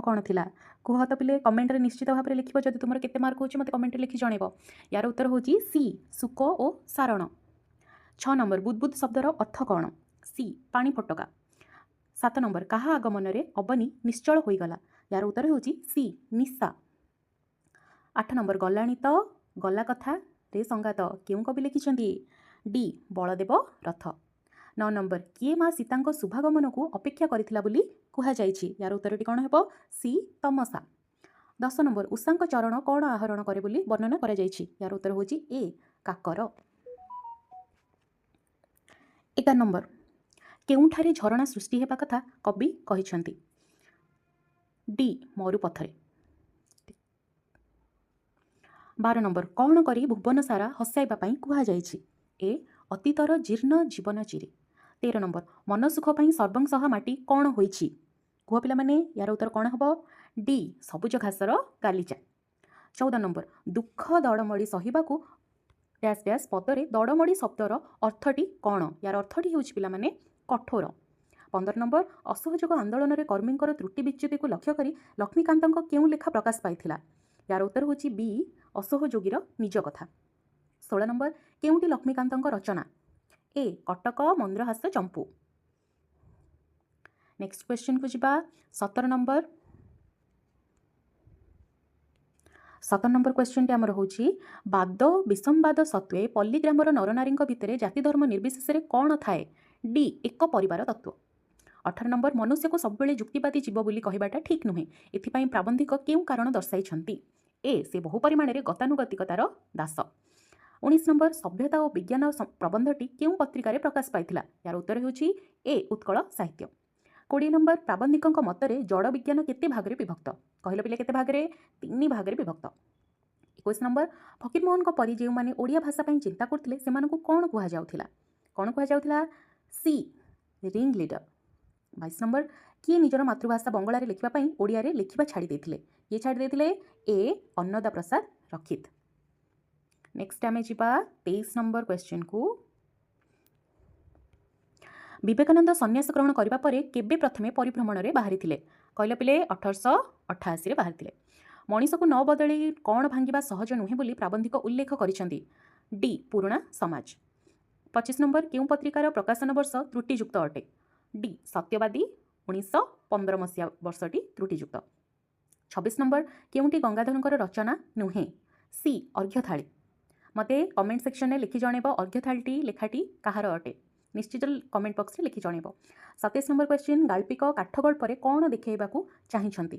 କ'ଣ ଥିଲା? କୁହ ତ ପିଲେ, କମେଣ୍ଟରେ ନିଶ୍ଚିତ ଭାବରେ ଲେଖିବ। ଯଦି ତୁମର କେତେ ମାର୍କ ହେଉଛି, ମୋତେ କମେଣ୍ଟରେ ଲେଖି ଜଣେଇବ। ୟାର ଉତ୍ତର ହେଉଛି ସି, ଶୁକ ଓ ସାରଣ। 6 ନମ୍ବର, ବୁଦବୁଦ ଶବ୍ଦର ଅର୍ଥ କ'ଣ? ସି, ପାଣି ଫୋଟକା। 7 ନମ୍ବର, କାହା ଆଗମନରେ ଅବନୀ ନିଶ୍ଚଳ ହୋଇଗଲା? ୟାର ଉତ୍ତର ହେଉଛି ସି, ନିଶା। 8 ନମ୍ବର, ଗଲାଣି ତ ଗଲା କଥା ରେ ସଙ୍ଗାତ କେଉଁ କବି ଲେଖିଛନ୍ତି? ଡି, ବଳଦେବ ରଥ। 9 ନମ୍ବର, କିଏ ମା ସୀତାଙ୍କ ଶୁଭାଗମନକୁ ଅପେକ୍ଷା କରିଥିଲା ବୋଲି କୁହାଯାଇଛି? ୟାର ଉତ୍ତରଟି କ'ଣ ହେବ? ସି, ତମସା। 10 ନମ୍ବର, ଉଷାଙ୍କ ଚରଣ କ'ଣ ଆହରଣ କରେ ବୋଲି ବର୍ଣ୍ଣନା କରାଯାଇଛି? ୟାର ଉତ୍ତର ହେଉଛି ଏ, କାକର। 11 ନମ୍ବର, କେଉଁଠାରେ ଝରଣା ସୃଷ୍ଟି ହେବା କଥା କବି କହିଛନ୍ତି? ଡି, ମରୁପଥରେ। 12 ନମ୍ବର, କ'ଣ କରି ଭୁବନ ସାରା ହସାଇବା ପାଇଁ କୁହାଯାଇଛି? ଏ, ଅତୀତର ଜୀର୍ଣ୍ଣ ଜୀବନ ଚିରି। 13 ନମ୍ବର, ମନସୁଖ ପାଇଁ ସର୍ବଂସହା ମାଟି କ'ଣ ହୋଇଛି? କୁହ ପିଲାମାନେ, ୟାର ଉତ୍ତର କ'ଣ ହେବ? ଡି, ସବୁଜ ଘାସର ଗାଲିଚା। 14 ନମ୍ବର, ଦୁଃଖ ଦଡ଼ମଡ଼ି ସହିବାକୁ ଡ୍ୟାସ୍ ଡ୍ୟାସ୍ ପଦରେ ଦଡ଼ମଡ଼ି ଶବ୍ଦର ଅର୍ଥଟି କ'ଣ? ୟାର ଅର୍ଥଟି ହେଉଛି ପିଲାମାନେ, କଠୋର। 15 ନମ୍ବର, ଅସହଯୋଗ ଆନ୍ଦୋଳନରେ କର୍ମୀଙ୍କର ତ୍ରୁଟି ବିଚ୍ୟୁତିକୁ ଲକ୍ଷ୍ୟ କରି ଲକ୍ଷ୍ମୀକାନ୍ତଙ୍କ କେଉଁ ଲେଖା ପ୍ରକାଶ ପାଇଥିଲା? ୟାର ଉତ୍ତର ହେଉଛି ବି, ଅସହଯୋଗୀର ନିଜ କଥା। 16 ନମ୍ବର, କେଉଁଟି ଲକ୍ଷ୍ମୀକାନ୍ତଙ୍କ ରଚନା? ଏ, କଟକ ମନ୍ଦ୍ରହାସ ଚମ୍ପୁ। ନେକ୍ସଟ କ୍ୱେଶ୍ଚନକୁ ଯିବା, 17 ନମ୍ବର। 17 ନମ୍ବର କ୍ୱେଶ୍ଚନଟି ଆମର ହେଉଛି, ବାଦ ବିସମ୍ବାଦ ସତ୍ତ୍ୱେ ପଲ୍ଲୀଗ୍ରାମର ନରନାରୀଙ୍କ ଭିତରେ ଜାତି ଧର୍ମ ନିର୍ବିଶେଷରେ କ'ଣ ଥାଏ? ଡି, ଏକ ପରିବାର ତତ୍ତ୍ୱ। 18 ନମ୍ବର, ମନୁଷ୍ୟକୁ ସବୁବେଳେ ଯୁକ୍ତିବାଦୀ ଜୀବ ବୋଲି କହିବାଟା ଠିକ୍ ନୁହେଁ, ଏଥିପାଇଁ ପ୍ରାବନ୍ଧିକ କେଉଁ କାରଣ ଦର୍ଶାଇଛନ୍ତି? ଏ, ସେ ବହୁ ପରିମାଣରେ ଗତାନୁଗତିକତାର ଦାସ। 19 ନମ୍ବର, ସଭ୍ୟତା ଓ ବିଜ୍ଞାନ ପ୍ରବନ୍ଧଟି କେଉଁ ପତ୍ରିକାରେ ପ୍ରକାଶ ପାଇଥିଲା? ଏହାର ଉତ୍ତର ହେଉଛି ଏ, ଉତ୍କଳ ସାହିତ୍ୟ। 20 ନମ୍ବର, ପ୍ରାବନ୍ଧିକଙ୍କ ମତରେ ଜଡ଼ ବିଜ୍ଞାନ କେତେ ଭାଗରେ ବିଭକ୍ତ? କହିଲ ପିଲେ, କେତେ ଭାଗରେ? ତିନି ଭାଗରେ ବିଭକ୍ତ। 21 ନମ୍ବର, ଫକୀରମୋହନଙ୍କ ପରି ଯେଉଁମାନେ ଓଡ଼ିଆ ଭାଷା ପାଇଁ ଚିନ୍ତା କରୁଥିଲେ, ସେମାନଙ୍କୁ କ'ଣ କୁହାଯାଉଥିଲା? କ'ଣ କୁହାଯାଉଥିଲା? C, ring leader. 22 number, କିଏ ନିଜର ମାତୃଭାଷା ବଙ୍ଗଳାରେ ଲେଖିବା ପାଇଁ ଓଡ଼ିଆରେ ଲେଖିବା ଛାଡ଼ି ଦେଇଥିଲେ? କିଏ ଛାଡ଼ି ଦେଇଥିଲେ? ଏ, ଅନ୍ନଦା ପ୍ରସାଦ ରକ୍ଷିତ। ନେକ୍ସଟ ଆମେ ଯିବା 23 ନମ୍ବର କ୍ୱେଶ୍ଚନକୁ। ବିବେକାନନ୍ଦ ସନ୍ନ୍ୟାସ ଗ୍ରହଣ କରିବା ପରେ କେବେ ପ୍ରଥମେ ପରିଭ୍ରମଣରେ ବାହାରିଥିଲେ? କହିଲ ପିଲେ, 1888ରେ ବାହାରିଥିଲେ। ମଣିଷକୁ ନ ବଦଳେଇ କ'ଣ ଭାଙ୍ଗିବା ସହଜ ନୁହେଁ ବୋଲି ପ୍ରାବନ୍ଧିକ ଉଲ୍ଲେଖ କରିଛନ୍ତି? ଡି, ପୁରୁଣା ସମାଜ। 25 ନମ୍ବର, କେଉଁ ପତ୍ରିକାର ପ୍ରକାଶନ ବର୍ଷ ତ୍ରୁଟିଯୁକ୍ତ ଅଟେ? ଡି, ସତ୍ୟବାଦୀ, 1915 ମସିହା ବର୍ଷଟି ତ୍ରୁଟିଯୁକ୍ତ। 26 ନମ୍ବର, କେଉଁଟି ଗଙ୍ଗାଧରଙ୍କର ରଚନା ନୁହେଁ? ସି, ଅର୍ଘ୍ୟଥାଳି। ମୋତେ କମେଣ୍ଟ ସେକ୍ସନରେ ଲେଖି ଜଣେଇବ, ଅର୍ଘ୍ୟଥାଳିଟି ଲେଖାଟି କାହାର ଅଟେ। ନିଶ୍ଚିତ କମେଣ୍ଟ ବକ୍ସରେ ଲେଖି ଜଣେଇବ। 27 ନମ୍ବର କ୍ୱେଶ୍ଚିନ୍, ଗାଳ୍ପିକ କାଠଗଳ୍ପରେ କ'ଣ ଦେଖାଇବାକୁ ଚାହିଁଛନ୍ତି?